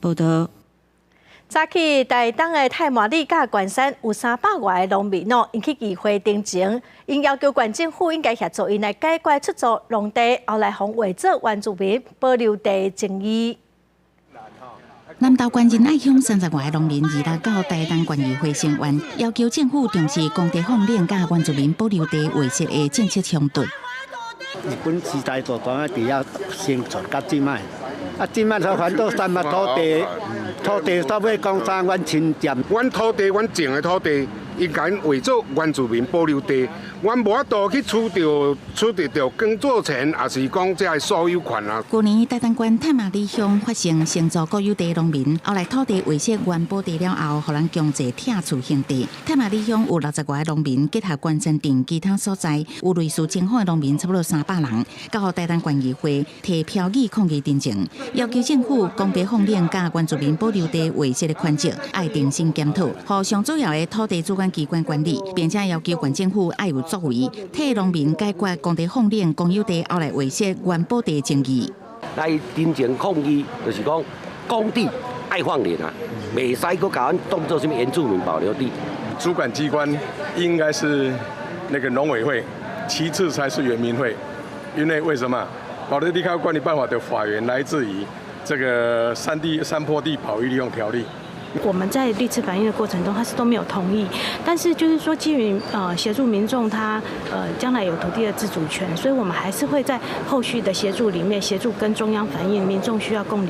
報道。早起台東的太麻里佮關山有300外个農民哦，𪜶去議會陳情，𪜶要求縣政府應該協助𪜶來解決出租農地，後來予劃做原住民保留地爭議。南投縣仁愛鄉30外个農民二六到台東縣議會聲援，要求政府重視公地放領佮原住民保留地劃設的政策衝突。日本時代就當佇遐生存到這擺，啊，這擺說反正三物土地，土地到尾講啥，阮侵佔。阮土地，阮種的土地，伊共劃做原住民保留地，阮無法度去取著取得著耕作權，抑是講這个所有權啊。去年台東縣太麻里鄉發生承租國有地農民，後來土地劃設原保地了後，予人強制拆厝興地。太麻里鄉有60外个農民，結合關山鎮其他所在，有類似情況的農民差不多300人，到台東縣議會提標語抗議陳情，要求政府公地放領佮原住民保留地劃設的權責，愛重新檢討，予上主要的土地主管機關管理，並且要求縣政府愛有作為，替農民解決公地放領公有地後來劃設原保地爭議。來陳情抗議，就是講公地愛放領啊，袂使閣共阮當做啥物原住民保留地。主管機關應該是那個農委會，其次才是原民會，因為為什麼？保留地開發管理辦法的法源來自於這個山地山坡地保育利用條例。我們在歷次反映的過程中，他是都沒有同意。但是就是說，基於協助民眾他將來有土地的自主權，所以我們還是會在後續的協助裡面協助跟中央反映民眾需要公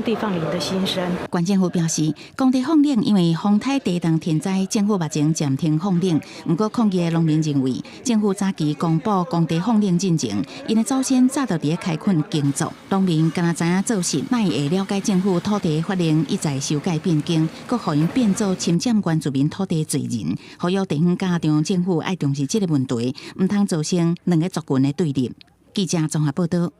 地放領的心聲。縣政府表示，公地放領因為風颱地動天災，政府目前暫停放領。毋過抗議的農民認為，政府早期公布公地放領進前，𪜶的祖先早就佇咧開墾耕作，農民敢若知影做事，哪會了解政府土地法令一再修改變更，閣予𪜶變做侵佔原住民土地罪人，呼籲地方佮中央政府愛重視這個問題，毋通造成兩个族群的對立。記者綜合報道。